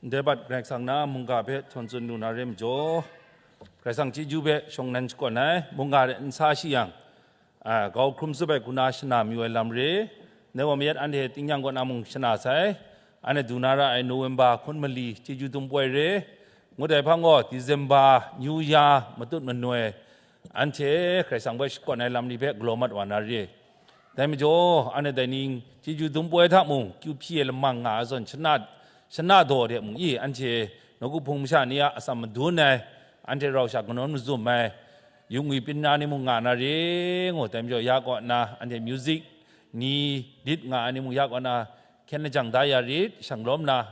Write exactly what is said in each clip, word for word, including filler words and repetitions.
Ndai bat Karai Kasang na mungga hpe htawn tsun lu na re majaw, Karai Kasang chyeju hpe shawng nnan shakawn ai, mungga de n sa shi yang, a, grau hkrum zup ai hku na shana mayu ai lam re, ndai gaw mayat anhte tingnyang kaw na mung shana sai, anhte du na ra ai November hkun mali chyeju dum poi re, ngut ai hpang gaw December, New Year, matut manoi, anhte Karai Kasang hpe shakawn ai lam ni hpe galaw mat wa na re. Dai majaw, anhte dai ning chyeju dum poi hta mung, kyu hpyi ai lamang nga ai zawn, shana, shana daw de mung i, anhte nawku hpung masha ni a atsam madun ai, anhte rau sha kanawn mazum ai, yung ngwi pina ni mung nga na re ngu, dai majaw, ya kaw na, anhte music ni lit nga ai ni mung ya kaw na, hkyen lajang da ya rit, shang lawm na,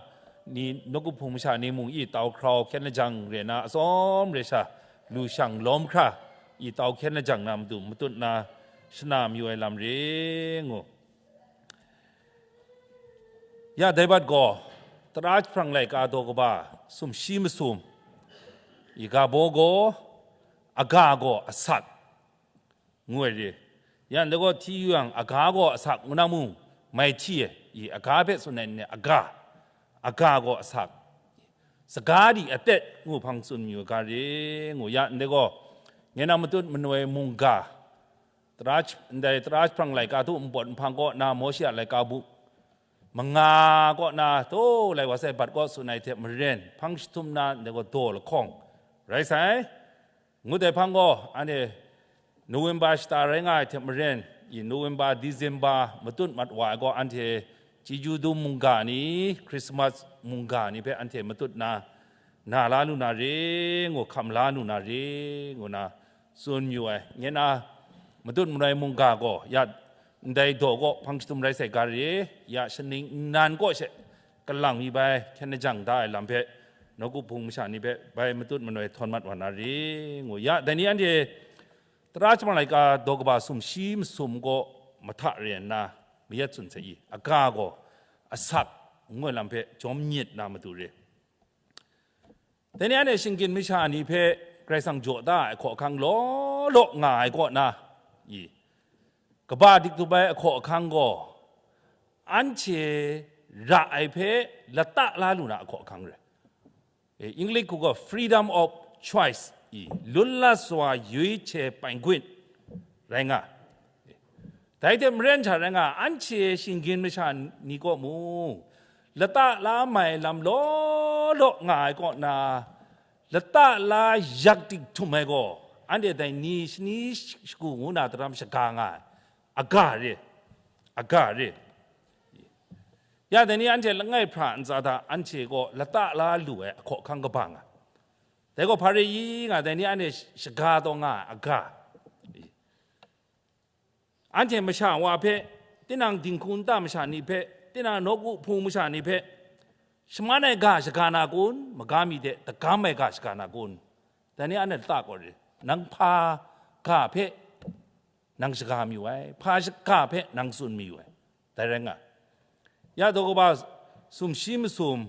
ni nawku hpung masha ni mung i tau hkrau hkyen lajang re na, atsawm re sha lu shang lawm hkra, i tau hkyen lajang na matu matut na, shana mayu ai lam re ngu. Ya dai bat gaw, tara jahprang laika daw kaba sumshi masum, i ga baw gaw, aga gaw asak, ngu ai re. Ya ndai gaw hti yu yang, aga gaw asak ngu na mung, mai hti ai, i aga hpe tsun ai n-, aga, aga gaw asak, saga di atet ngu hpang tsun mayu ai ga re, ngu ya ndai gaw, ngai na matut manoi mungga, tara sh-, ndai tara jahprang laika htu npawt nhpang kaw na Mawshe a laika bu, manga kaw na, taw lai wa sai bat kaw tsun ai hte maren, hpang jahtum na ndai gaw daw lahkawng rai sai. Ngut ai hpang gaw, anhte November shata rai nga ai hte maren, i November, December matut mat wa ai gaw, anhte chyeju dum mungga ni, Christmas mungga ni hpe anhte matut na, na la lu na re, ngu hkam la lu na re, ngu na tsun yu ai. Ngai na matut manoi mungga gaw, ya ndai daw kaw hpang jahtum rai sai ga re, ya shaning nnan kaw she kalang mi bai hkyen lajang da ai lam hpe, nawku hpung masha ni hpe bai matut manoi htawn mat wa na re, ngu ya, dai ni anhte tara jahprang laika daw kaba sumshi masum kaw mahta re nna, mayat tsun sai i, aga gaw asak ngu ai lam hpe jawm myit na matu re. Dai ni anhte shinggyim masha ni hpe Karai Kasang jaw da ai ahkaw ahkang law law nga ai kaw na, i, kaba dik tup ai ahkaw ahkang gaw, anhte ra ai hpe lata la lu na ahkaw ahkang rai. E, English hku gaw freedom of choice, i, lun la swa yoi che pai gwit rai nga. Dai hte maren hta rai nga, anhte shinggyim masha ni kaw mung, lata la mai lam law law nga ai kaw na, lata la yak dik htum ai gaw, anhte dai ni shani shagu ngu na daram shaga nga ai, aga re, aga re. Ya dai ni anhte langai hpra ntsa hta anhte kaw lata la lu ai ahkaw ahkang kaba nga. Dai gaw hpa re i nga, dai ni anhte shaga taw nga ai aga. Anhte masha wa hpe, tinang dinghku nta masha ni hpe, tinang nawku hpung masha ni hpe, shaman ai ga shaga na kun? Maga mi de dagam ai ga shaga na kun? Dai ni anhte lata kaw re, nang hpa ga hpe nang shaga mayu ai, hpa shaga hpe nang tsun mayu ai, dai rai nga. Ya daw kaba sumshi masum,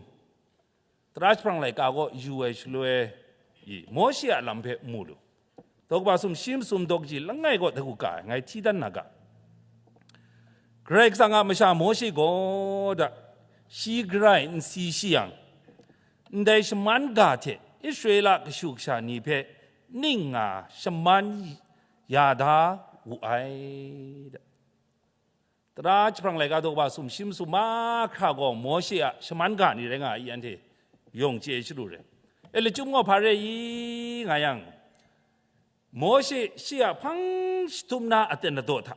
tara jahprang laika kaw yu ai shaloi, i, Mawshe a lam hpe mu lu. Daw kaba sumshi masum daw kaji langai kaw hta hku ka ai, ngai hti dan na ga. Karai Kasang a masha Mawshe gaw da, shi garai n si shi yang, ndai shaman ga hte Israela kashu kasha ni hpe ning nga shaman ya da wu ai, da. Tara jahprang laika daw kaba sumshi masum mahkra gaw Mawshe a shaman ga ni rai nga ai, anhte yawng chye ai shalu re. E, lachyum gaw hpa re i nga yang, Mawshe shi a hpang jahtum na aten ladaw hta,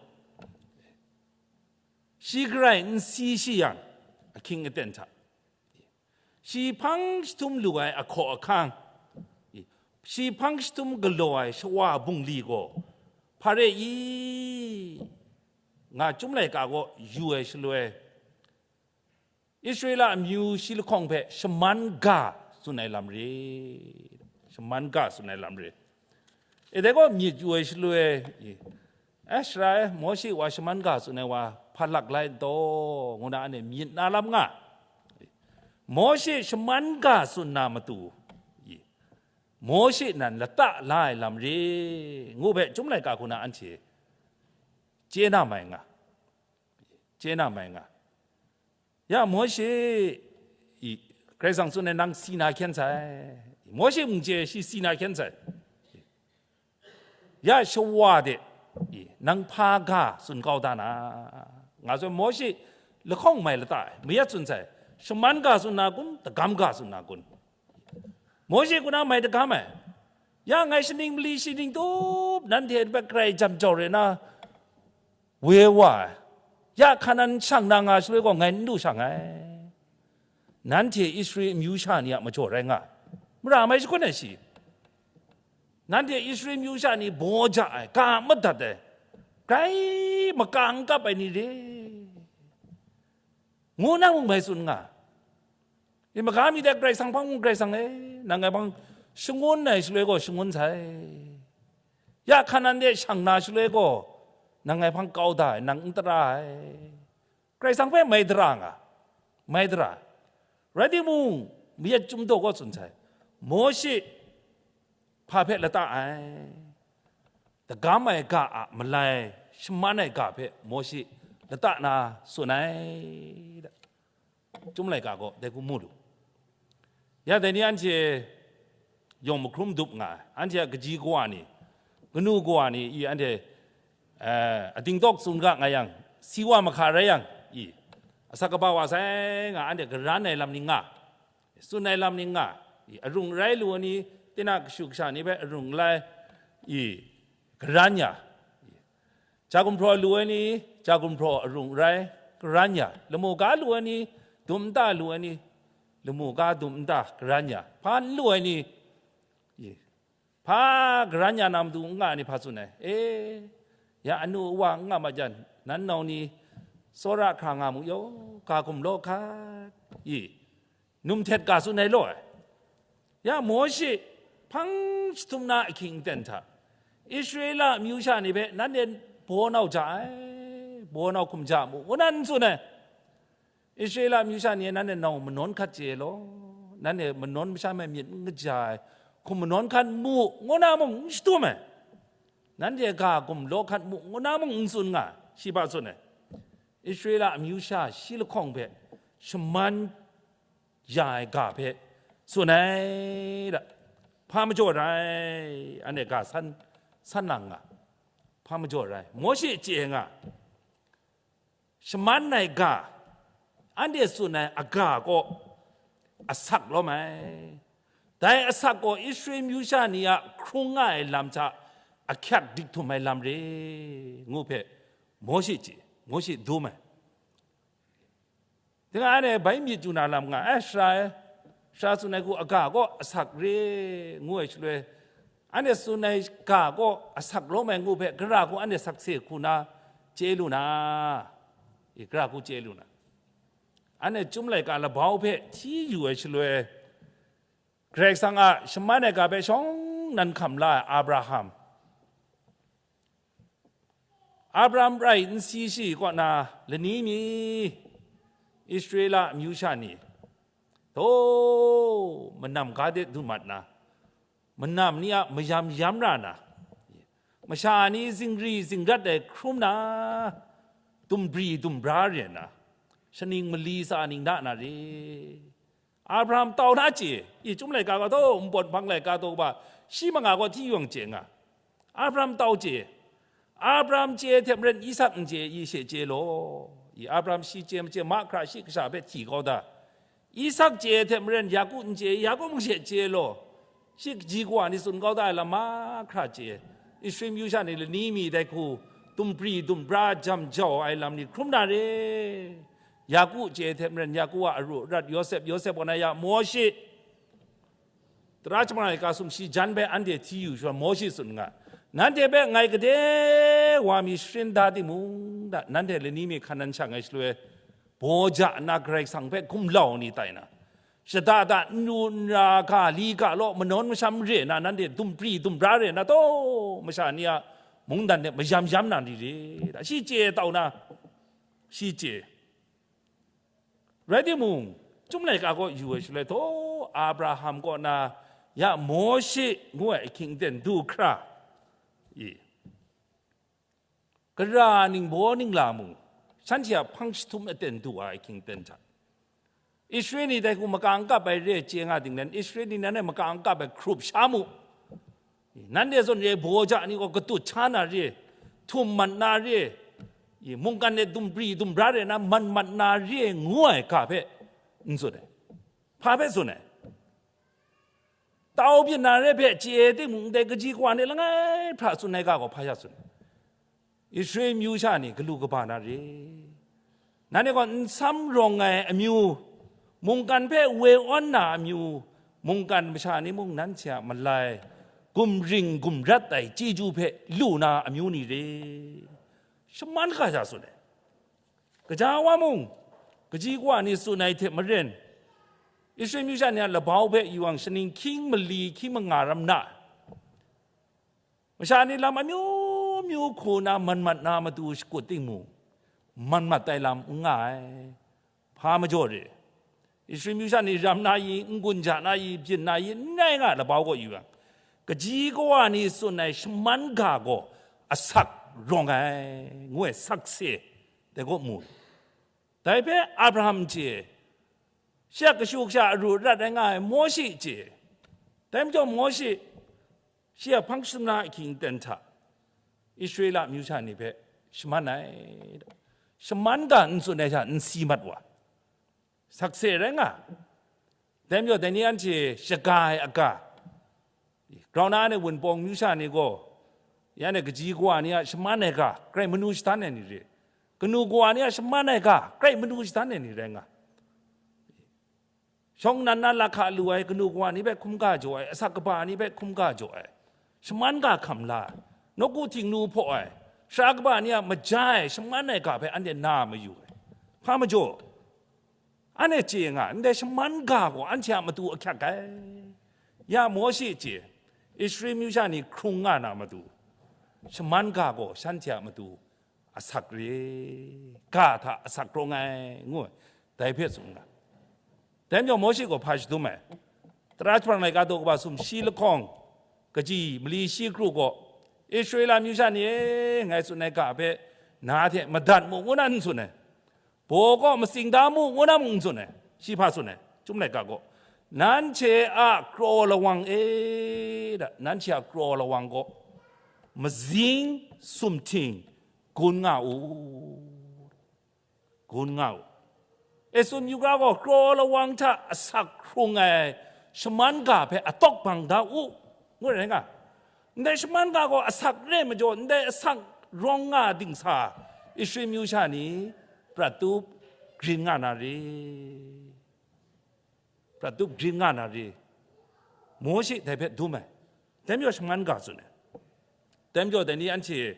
shi garai n si shi yang, ahkying aten hta, shi hpang jahtum lu ai ahkaw ahkang, shi hpang jahtum galaw ai shawa bungli gaw hpa re i nga, Chyum laika kaw yu ai shaloi, Israela amyu shi lahkawng hpe shaman ga tsun ai lam re, shaman ga tsun ai lam re. E, dai gaw myit yu ai shaloi, e, Sara e, Mawshe wa shaman ga tsun ai wa hpa lak lai n taw, ngu na anhte myit na lam nga. Mawshe shaman ga tsun na matu, Mawshe nan lata la ai lam re, ngu hpe Chyum laika hku na anhte chye na mai nga, chye na mai nga. Ya Mawshe i, Karai Kasang tsun ai, nang si na hkyen sai. Mawshe mung chye, shi si na hkyen sai. Ya shawa de, i, nang hpa ga tsun kau da na, nga zawn Mawshe lahkawng mai lata ai, mayat tsun sai, shaman ga tsun na kun, dagam ga tsun na kun? Mawshe kaw na mai dagam ai. Ya ngai shaning mali shaning tup, nanhte hpe grai jam jau re na, we wa ai. Ya Hkanan shang na nga shaloi gaw, ngai n du shang ai. Nanhte Israel amyu sha ni a majaw rai nga ai. Mara mai shagun ai shi. Nanhte Israel amyu sha ni baw ja ai, ga madat ai, grai maka n kap ai ni re, ngu na mung bai tsun nga. I maga mi de Karai Kasang hpang mung, Karai Kasang e, nang ngai hpang shangun ai shaloi gaw shangun sai. Ya Hkanan de shang na shaloi gaw, nang ngai hpang kau da ai, nang n tara ai. Karai Kasang hpe mai dara nga, mai dara. Rai timung, mayat Chyum Daw gaw tsun sai, Mawshe hpa hpe lata ai, dagam ai ga a malai shaman ai ga hpe Mawshe lata na tsun ai. Chyum laika gaw dai hku mu lu. Ya dai ni anhte yawng mahkrum dup nga ai, anhte a kaji kawa ni, kanu kawa ni, i, anhte, eh, ating tawk tsun ga nga yang, si wa mahka rai yang, i, asak kaba wa sai nga, anhte karan ai lam ni nga, tsun ai lam ni nga, i, arung rai lu ai ni, tinang kashu kasha ni hpe arung lai, i, karan ya, i, ja gumhpraw lu ai ni, ja gumhpraw arung rai, karan ya, lamu ga lu ai ni, dum nta lu ai ni, lamu ga dum nta karan ya, hpa n lu ai ni, i, hpa karan ya na matu n nga ai ni hpa tsun ai? E, ya anu awa n nga ma jan, nan nau ni tsawra hkra nga mu yaw, ga gumlaw hkat, i, num htet ga tsun ai law ai. Ya Mawshe hpang jahtum na ahkying aten hta, Israela amyu sha ni hpe nanhte baw nau ja ai, baw nau hkum ja mu, ngu na n tsun ai. Israela amyu sha ni e nanhte nau manawn hkat chye law, nanhte manawn masha me myit n kaja ai hkum manawn hkat mu, ngu na mung n shadum ai. Nanhte ga gumlaw hkat mu, ngu na mung n tsun nga, shi hpa tsun ai. Israela amyu sha shi lahkawng hpe shaman ya ai ga hpe tsun ai da. Hpa majaw rai, anhte ga san, san lang nga, hpa majaw rai, Mawshe chye nga, shaman ai ga, anhte tsun ai aga gaw asak lawm ai. Dai asak gaw Israel amyu sha ni a hkrung nga ai lam hta ahkyak dik htum ai lam re, ngu hpe Mawshe chye, Mawshe dum ai. Tinang anhte bai myit yu na lam nga, eh, sara e, sara tsun ai hku aga gaw asak re, ngu ai shaloi, anhte tsun ai ga gaw asak lawm ai ngu hpe, gara hku anhte sakse hku na chye lu na, i, gara hku chye lu na, anhte Chyum laika labau hpe hti yu ai shaloi, Karai Kasang a shaman ai ga hpe shawng nan hkam la ai Abraham, Abraham rai nsi shi kaw na lani mi, Israela amyu sha ni, daw manam ga de dun mat na, manam ni a mayam yam ra na, masha ni zingri zingrat ai hkrum na, dumbri dumbra re na, shaning mali tsa ning da na re. Abraham tau na chye, i, Chyum laika gaw taw, npawt hpang laika taw kaba, shi manga gaw hti yawng chye nga. Abraham tau chye, Abraham chye hte maren Isak n chye, i, she chye law. I, Abraham shi chye machye mahkra shi kasha hpe hti kau da. Isak chye hte maren Yaku n chye, Yaku mung she chye law. Shi kaji kawa ni tsun kau da ai lam mahkra chye. Israel amyu sha ni lani mi dai hku dumpri dumpra jam jau ai lam ni hkrum na re. Yaku chye hte maren Yaku a aru arat Yawsep, Yawsep kaw na ya Mawshe, Tara Chyum Ai Ga sumshi jan hpe anhte hti yu shaloi Mawshe tsun nga, nanhte hpe ngai gade wa mi sharin da timung, da, nanhte lani mi hkan nan shang ai shaloi, baw ja nna Karai Kasang hpe gumlau ni tai na, shada da n ru n ra ga li ga law manawn masham re na, nanhte dumpri dumpra re na, taw masha ni a mungdan hte mayam yam na ni re, da, shi chye tau na, shi chye. Rai timung, Chyum laika kaw yu ai shaloi, taw Abraham kaw na ya Mawshe ngu ai ahkying aten du hkra, i, gara ningbaw ningla mung, shanhte a hpang jahtum aten du ai ahkying aten hta, Israel ni dai hku maka n kap ai re chye nga ding nan, Israel ni nan e maka n kap ai hkrup sha mu. Nanhte zawn re ai baw ja ni gaw katut sha na re, htum mat na re, mungkan e dumpri dumra re na man mat na re ngu ai ga hpe n tsun ai. Hpa hpe tsun ai? Tau byin na re hpe chye ai timung, ndai kaji kawa ni langai hpra tsun ai ga gaw hpa sha tsun ai? Israel amyu sha ni galu kaba na re. Nanhte gaw nsam rawng ai amyu, mungkan hpe woi awn na amyu, mungkan masha ni mung nanhte a malai, gumring gumrat ai chyeju hpe lu na amyu ni re. Shaman ga sha tsun ai. Kaja wa mung, kaji kawa ni tsun ai hte maren, Israel amyu sha ni a labau hpe yu yang, shaning hkying mali hkying manga ram na, masha ni lam amyu myu hku na man mat na matu shakut timung, man mat ai lam n nga ai. Hpa majaw re? Israel amyu sha ni ram na i, n-gun ja na i, byin na i, n rai nga labau gaw yu yang, kaji kawa ni tsun ai shaman ga gaw asak rawng ai, ngu ai sakse dai gaw mu. Dai hpe Abraham chye, shi a kashu kasha aru arat rai nga ai Mawshe chye. Dai majaw Mawshe shi a hpang shamra ahkying ten hta Israela amyu sha ni hpe shaman ai. Shaman ga n tsun ai sha n si mat wa, sakse rai nga. Dai majaw dai ni anhte shaga ai aga, grau na anhte Wunpawng amyu sha ni gaw, ya anhte kaji kawa ni a shaman ai ga grai manu shadan ai ni re, kanu kawa ni a shaman ai ga grai manu shadan ai ni rai nga. Shawng nnan na lahka lu ai kanu kawa ni hpe hkum ga jaw ai, asak kaba ni hpe hkum ga jaw ai, shaman ga hkam la ai, nawku htingnu hpaw ai, sara kaba ni a maja e shaman ai ga hpe anhte na mayu ai. Hpa majaw? Anhte chye nga, ndai shaman ga gaw anhte a matu ahkyak ai. Ya Mawshe chye, Israel amyu sha ni hkrung nga na matu, shaman ga gaw shanhte a matu asak re, ga hta asak rawng ai, ngu ai, dai hpe tsun nga. Dai majaw Mawshe gaw hpa shadum ai? Tara jahprang laika daw kaba sumshi lahkawng, kaji mali shi kru gaw, Israela amyu sha ni e, ngai tsun ai ga hpe na hte madat mu, ngu na n tsun ai? Baw kaw matsing da mu, ngu na mung n tsun ai? Shi hpa tsun ai? Chyum laika gaw, nanhte a kraw lawang e, da, nanhte a kraw lawang gaw mazing sumhting gun nga u, gun nga u. E tsun yu ga gaw, kraw lawang hta asak hkrung ai shaman ga hpe atawk bang da u, ngu rai nga. Ndai shaman ga gaw asak re majaw, ndai asak rawng nga dingsa, Israel amyu sha ni prat tup grin nga na re, prat tup grin nga na re, Mawshe dai hpe dum ai. Dai majaw shaman ga tsun ai. Dai majaw dai ni anhte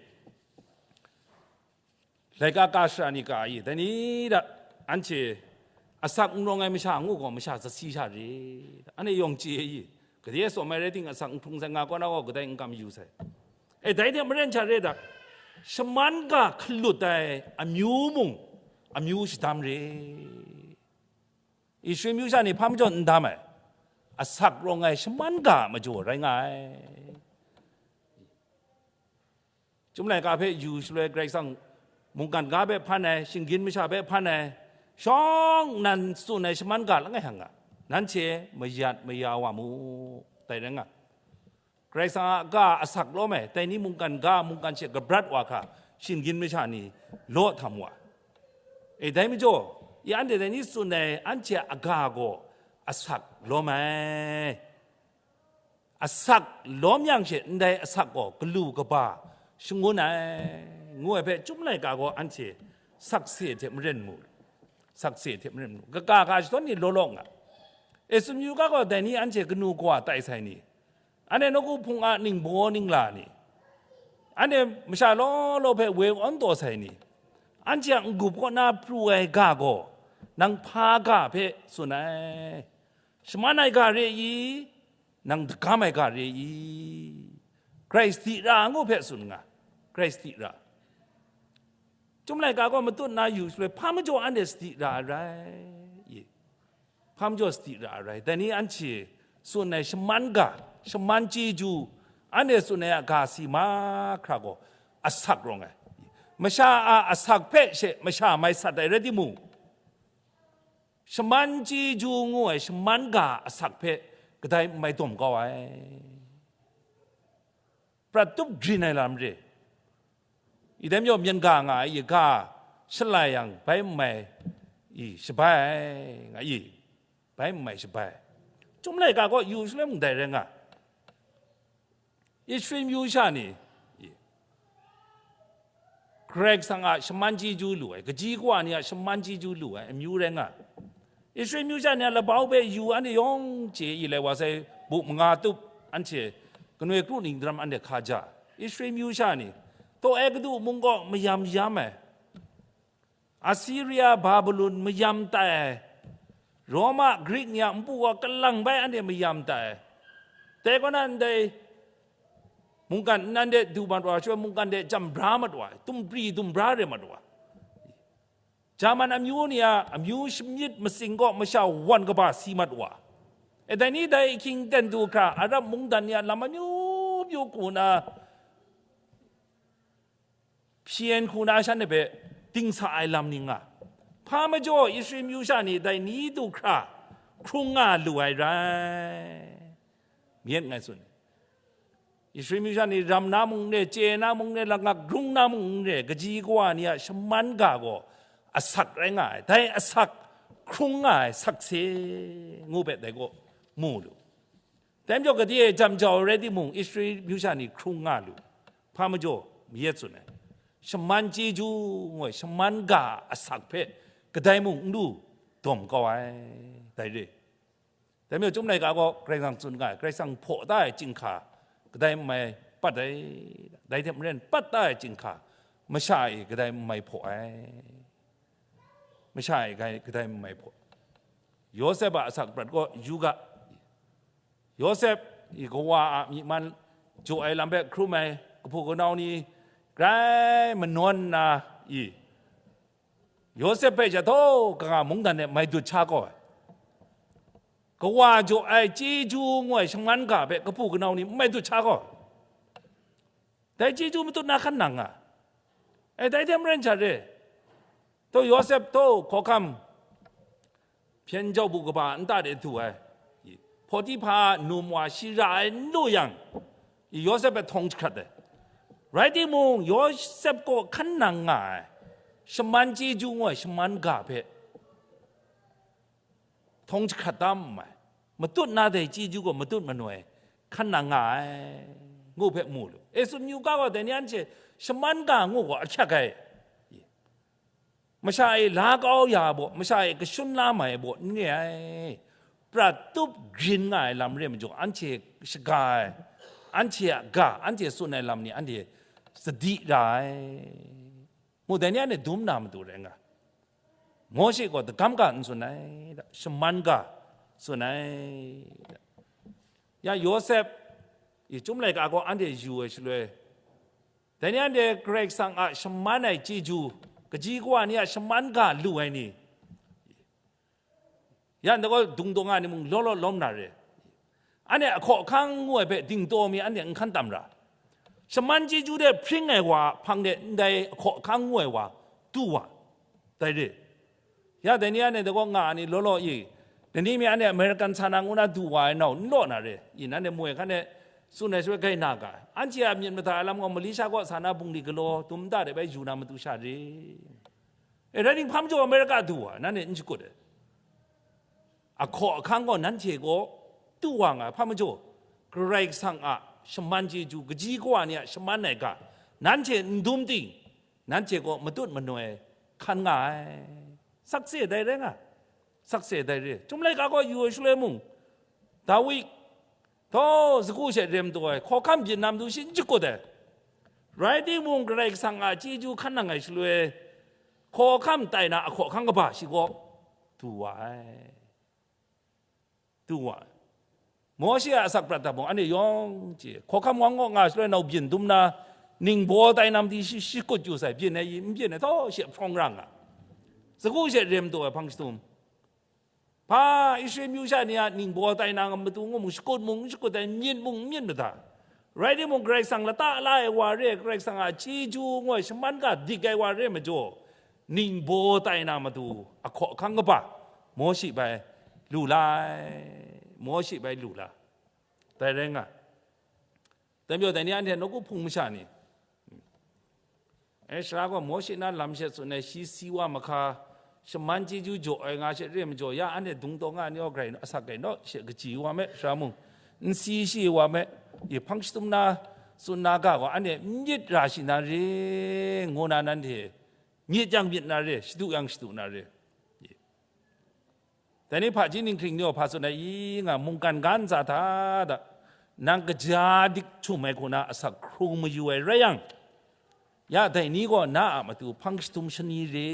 laika ka shara ni ka i, dai ni da, anhte asak n rawng ai masha ngu gaw, masha zasi sha re, anhte yawng chye i, gade tsawm ai rai ting, asak n hkrung sai nga kaw na gaw, kadai n kam yu sai. E, dai hte maren hta re da, shaman ga hkalut ai amyu mung, amyu shadam re. Israel amyu sha ni hpa majaw n dam ai, asak rawng ai shaman ga a majaw rai nga ai. Chyum laika hpe yu shaloi, Karai Kasang mungkan ga hpe hpan ai, shinggyim masha hpe hpan ai, shawng nnan tsun ai shaman ga langai hkang a, nanhte mayat maya wa mu, dai rai nga. Karai Kasang a ga asak lawm ai, dai ni mungkan ga, mungkan she kabrat wa hkra, shinggyim masha ni law htam wa. E, dai majaw, ya anhte dai ni tsun ai, anhte a ga gaw asak lawm ai. Asak lawm yang she, ndai asak gaw galu kaba shangun ai, ngu ai hpe Chyum laika gaw anhte sakse hte maren mu, sakse hte maren mu, kaga ga shadawn ni law law nga. E, tsun yu ga gaw, dai ni anhte kanu kawa tai sai ni? Anhte nawku hpung a ningbaw ningla ni? Anhte masha law law hpe woi awn taw sai ni? Anhte a n-gup kaw na pru ai ga gaw, nang hpa ga hpe tsun ai? Shaman ai ga re i? Nang dagam ai ga re i? Karai sadi ra ngu hpe tsun nga, Karai sadi ra. Chyum laika gaw matut na yu shaloi, hpa majaw anhte sadi ra ai rai i? Hpa majaw sadi ra ai rai? Dai ni anhte tsun ai shaman ga, shaman chyeju, anhte tsun ai a ga si mahkra gaw asak rawng ai. Masha a asak hpe she masha mai sat ai rai timung, Shaman chyeju ngu ai shaman ga asak hpe kadai n mai dawm kau ai. Prat tup grin ai lam re. Idai majaw myen ga nga ai i ga shalai yang bai n mai i shabai ai, nga i bai n mai shabai. Chyum laika gaw yu shaloi mung dai rai nga. Israel myu sha ni, Karai Kasang a shaman chyeju lu ai, kaji kawa ni a shaman chyeju lu ai amyu rai nga. Israel myu sha ni a labau hpe yu anhte yawng chye i lai wa sai, bu manga tup anhte kanoi kru ning daram anhte hka ja. Israel myu sha ni, taw ai kadu mung gaw mayam yam ai, Assyria, Babulon mayam tai ai, Roma, Grik ni a npu gaw kalang bai anhte mayam tai ai. Dai kaw na ndai mungkan nnan de du mat wa, shaloi mungkan de jam bra mat wa, tumpri dumbra re mat wa. Jaman amyu ni a amyu shamyit masing gaw masha wan kaba si mat wa. E dai ni dai ahkying ten du hkra, Arab mungdan ni a lam amyu myu ku na, hpyen hku na shan hpe dingsa ai lam ni nga. Hpa majaw Israel myu sha ni dai ni du hkra hkrung nga lu ai rai. Myit ngai tsun. Israel myu sha ni ram na mung n re, chye na mung n re, langak grung na mung n re, kaji kawa ni a shaman ga gaw asak rai nga ai. Dai asak hkrung nga ai sakse ngu hpe dai gaw mu lu. Dai majaw gade e jam jau ai rai timung, Israel myu sha ni hkrung nga lu. Hpa majaw, mayat tsun ai, shaman chyeju ngu ai, shaman ga asak hpe kadai mung n lu dawm kau ai, dai re. Dai majaw, Chyum laika gaw Karai Kasang tsun nga ai, Karai Kasang hpaw da ai chyinghka kadai n mai pat ai, dai hte maren pat da ai chyinghka masha e kadai n mai hpaw ai, masha e kadai n mai hpaw. Yawsep a asak prat gaw yu ga, Yawsep i kawa a myi man jaw ai lam hpe hkrum ai kahpu kanau ni grai manawn nna i, Yawsep hpe jahtaw kanga mungdan e mai dut sha kau ai. Kawa jaw ai chyeju ngu ai shaman ga hpe kahpu kanau ni mai dut sha kau ai. Dai chyeju matut na hkan nang nga. E, dai hte maren sha re. Taw Yawsep taw hkawhkam hpyen jau bu kaba nta de du ai, Potiphar num wa shi ra ai n lu yang, Yawsep hpe htawng jahkrat ai. Rai timung, Yawsep kaw hkan nang nga ai shaman chyeju ngu ai shaman ga hpe htawng jahkrat da mai, matut na dai chyeju gaw matut manoi hkan nang nga ai, ngu hpe mu lu. E tsun yu ga gaw, dai ni anhte shaman ga ngu gaw ahkyak ai. Masha e la kau ya baw, masha e kashun la mai baw n re ai. Prat tup grin nga ai lam re majaw, anhte shaga ai, anhte a ga, anhte tsun ai lam ni anhte sadi ra ai. Mu dai ni anhte dum na matu rai nga. Mawshe gaw dagam ga n tsun ai, shaman ga tsun ai. Ya Yawsep i Chyum laika gaw anhte yu ai shaloi, dai ni anhte Karai Kasang a shaman ai chyeju, kaji kawa ni a shaman ga lu ai ni, yan dai gaw dungdawng a ni mung law law lawm na re. Anhte ahkaw ahkang ngu ai hpe dingtaw mi anhte n hkan tam ra. Shaman chyeju de hpring ai wa hpang de ndai ahkaw ahkang ngu ai wa du wa, dai re. Ya dai ni anhte dai gaw nga ai ni law law i, dai ni mi anhte American sa na ngu na du wa ai nau n law na re. I nanhte moi hkan e tsun ai shaloi gai na ga, anhte a myit mada ai lam gaw Malaysia kaw sa na bungli galaw dum nta de bai yu na matu sha re. E, rai ninghpang jaw America du wa, nanhte n shakut ai. Ahkaw ahkang gaw nanhte gaw du wa nga ai, hpa majaw, Karai Kasang a shaman chyeju, kaji kawa ni a shaman ai ga, nanhte n dum ting, nanhte gaw matut manoi hkan nga ai. Sakse dai rai nga, sakse dai re. Chyum laika gaw yu ai shaloi mung, Dawi Taw, sagu she rem taw ai, hkawhkam byin na matu shi n shakut ai. Rai timung, Karai Kasang a chyeju hkan nang ai shaloi, hkawhkam tai na ahkaw ahkang kaba shi gaw du wa ai. Du wa ai. Mawshe a asak prat hta mung, anhte yawng chye, hkawhkam wang kaw nga shaloi nau byin dum na, ningbaw tai na matu shi shakut yu sai, byin ai i, n byin ai taw, shi hprawng ra nga. Sagu she rem taw ai hpang jahtum. Hpa Israel myu sha ni a ningbaw tai na matu ngu mung shakut mung n shakut ai, myit mung n myit mada. Rai timung, Karai Kasang lata la ai wa re ai, Karai Kasang a chyeju ngu ai shaman ga dik ai wa re ai majaw, ningbaw tai na matu ahkaw ahkang kaba, Mawshi bai lu la ai, Mawshi bai lu la, dai rai nga. Dai majaw, dai ni anhte nawku hpung masha ni, Ezra gaw Mawshi na lam she tsun ai, shi si wa mahka, shaman chyeju jaw ai nga she re majaw, ya anhte dung taw nga ai ni gaw, grai asak gai naw she kaji wa me, Ezra mung, n si shi wa me, i hpang shatum na tsun na ga gaw, anhte n myit ra shi na re, ngu na nanhte myit yang myit na re, shadu yang shadu na re. Dai ni hpaji ninghkring ni gaw hpa tsun ai i nga, mungkan ga ntsa hta da, nang kaja dik htum ai hku na asak hkrung mayu ai rai yang, ya dai ni gaw na a matu hpang shatum shani re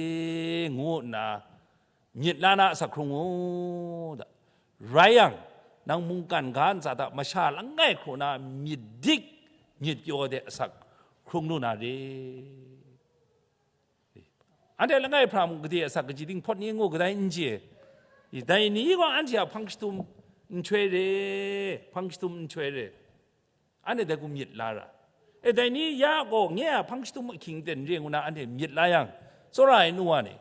ngu nna myit la na asak hkrung u da. Rai yang, nang mungkan ga ntsa hta masha langai hku na myit dik, myit pyaw de asak hkrung lu na re. Anhte langai hpra mung gade asak kaji dinghpawt ni ngu kadai n chye. Dai ni gaw anhte a hpang shatum nhtoi re, hpang shatum nhtoi re. Anhte dai hku myit la ra. E, dai ni ya gaw nye a hpang shatum ahkying ten re ngu na anhte myit la yang, tsawra ai nu wa ni,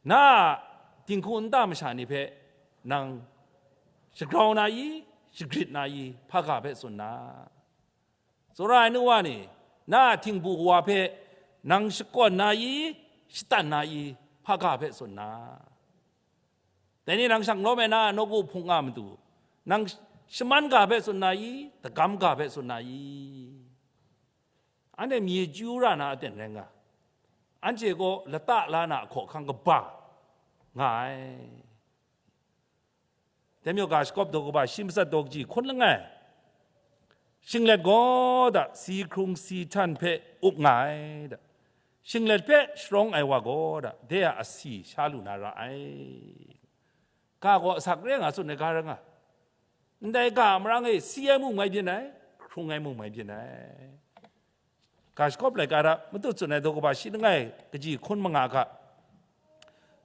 na a dinghku nta masha ni hpe nang shagrau na i, shagrit na i, hpa ga hpe tsun na. Tsawra ai nu wa ni, na a htingbu kawa hpe nang shakawn na i, shatan na i, hpa ga hpe tsun na. Dai ni nang shang lawm ai na a nawku hpung a matu, nang shaman ga hpe tsun na i, dagam ga hpe tsun na i? Anhte myi chyu ra na aten rai nga, anhte gaw lata la na a hkawhkang kaba nga ai. Dai majaw ga shakawp daw kaba shi matsat daw kaji hkun langai, shinglet gaw da si hkrung si htan hpe up nga ai da, shinglet hpe sharawng ai wa gaw da de a asi sha lu na ra ai. Ga gaw asak re nga tsun ai ga rai nga, ndai ga a marang e si ai mung mai byin ai, hkrung ai mung mai byin ai. Ga shakawp laika hta matut tsun ai daw kaba shi langai kaji hkun manga ga,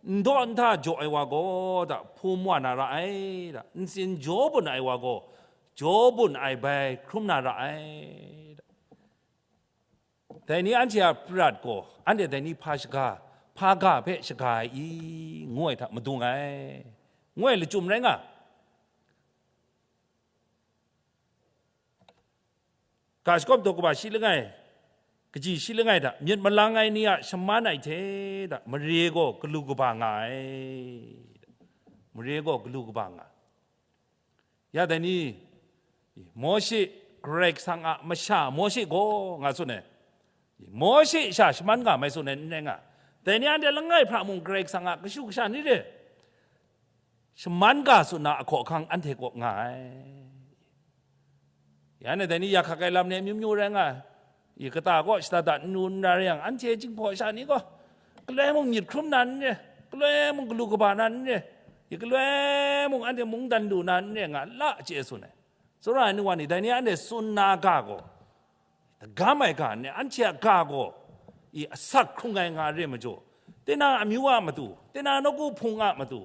n daw n hta jaw ai wa gaw da hpum wa na ra ai da, ntsin jaw bun ai wa gaw jaw bun ai bai hkrum na ra ai da. Dai ni anhte a prat gaw anhte dai ni hpa shaga, hpa ga hpe shaga ai i, ngu ai hta madung ai, ngu ai lachyum rai nga. Ga shakawp daw kaba shi langai, kaji shi langai hta myit malang ai ni a shaman ai hte da mare gaw galu kaba nga ai. Mare gaw galu kaba nga. Ya dai ni, Mawshe, Karai Kasang a masha Mawshe gaw nga tsun ai. Mawshe sha shaman ga mai tsun ai n rai nga. Dai ni anhte langai hpra mung Karai Kasang a kashu kasha ni re, shaman ga tsun na ahkaw ahkang anhte kaw nga ai. Ya, dai ni ya hkak ai lam ni amyu myu rai nga ai. I kata kaw shada da n nu n ra rai yang, anhte Jinghpaw sha ni gaw, galoi mung myit hkrum na n re, galoi mung galu kaba na n re, i galoi mung anhte mungdan lu na n re nga la chye tsun ai. Tsawra ai nu wa ni, dai ni anhte tsun na ga gaw, dagam ai ga n re, anhte a ga gaw, i asak hkrung ai nga re majaw, tinang amyu a matu, tinang nawku hpung a matu,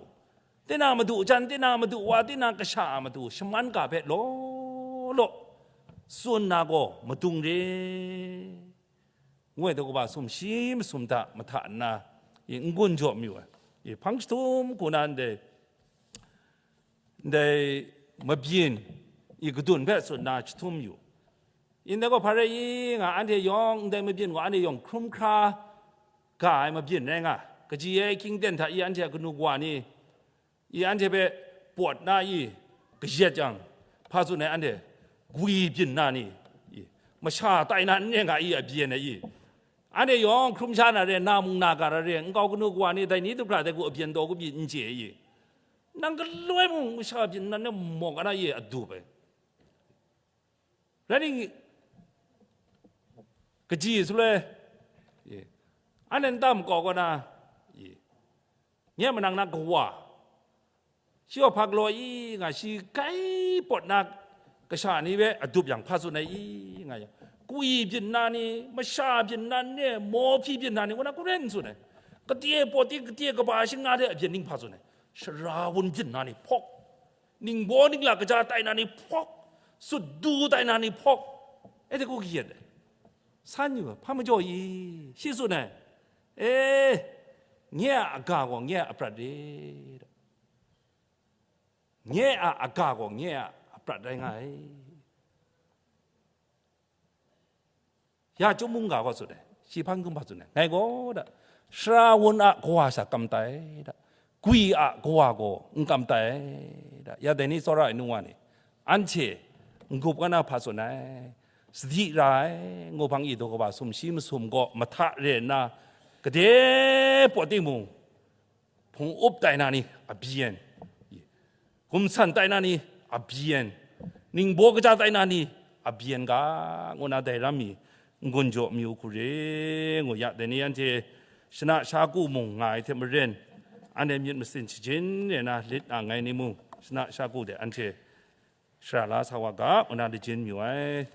tinang madu jan, tinang madu wa, tinang kasha a matu, shaman ga hpe law law tsun na gaw madung re, ngu ai daw kaba sumshi masum hta mahta nna, i n-gun jaw mayu ai. I hpang jahtum hku na ndai, ndai mabyin, i kadun hpe tsun na jahtum yu. Ndai gaw hpa rai i nga, anhte yawng ndai mabyin gaw anhte yawng hkrum hkra ga ai mabyin rai nga, kaji ai hkying ten hta i anhte a kanu kawa ni, i anhte hpe pawt na i kayat yang, hpa tsun ai anhte, gwi byin na ni, i masha tai na n re nga i a byin ai i, anhte yawng hkrum sha na re, na mung na ga ra re, nkau kanu kawa ni dai ni du hkra dai hku a byin daw kau byin n chye i, nang galoi mung masha byin na n re, mawk a na i a dup ai. Rai nni, kaji saloi, anhte nta makau kaw na, nye manang na kawa, shi gaw hpa galaw i nga, shi grai pawt na kasha ni hpe adup yang hpa tsun ai i nga yang, kwi byin na ni, masha byin na ni, mawhpyi byin na ni, ngu na hkrum n tsun ai. Kade pawt i, kade kaba shinga hte a byin ning hpa tsun ai. Sara wun byin na ni hpawk, ningbaw ningla kaja tai na ni hpawk, sut du tai na ni hpawk, e de ku kayat ai. San yu, hpa majaw i, shi tsun ai, e, Nye a aga gaw nye a aprat re, nye a aga gaw nye a aprat rai nga ai. Ya chyum mungga gaw tsun ai, shi hpang kumhpa tsun ai, ngai gaw da, sara wun a kawa sha kam tai da, gwi a kawa gaw n kam tai da, ya dai ni tsawra ai nu wa ni, anhte n-gup nga na hpa tsun ai, sadi ra ai, ngu hpang i daw kaba sumshi masum gaw mahta re nna, gade pawt timung, hpung up tai na ni a byin, gumsan tai na ni a byin, ningbaw kaja tai na ni a byin ga, ngu na dai ram mi n-gun jaw amyu hku re, ngu ya dai ni anhte shana sha ku mung nga ai hte maren, anhte myit masin shajin re na lit na ngai ni mung, shana sha ku de anhte shara la sa wa ga, ngu na lajin mayu ai.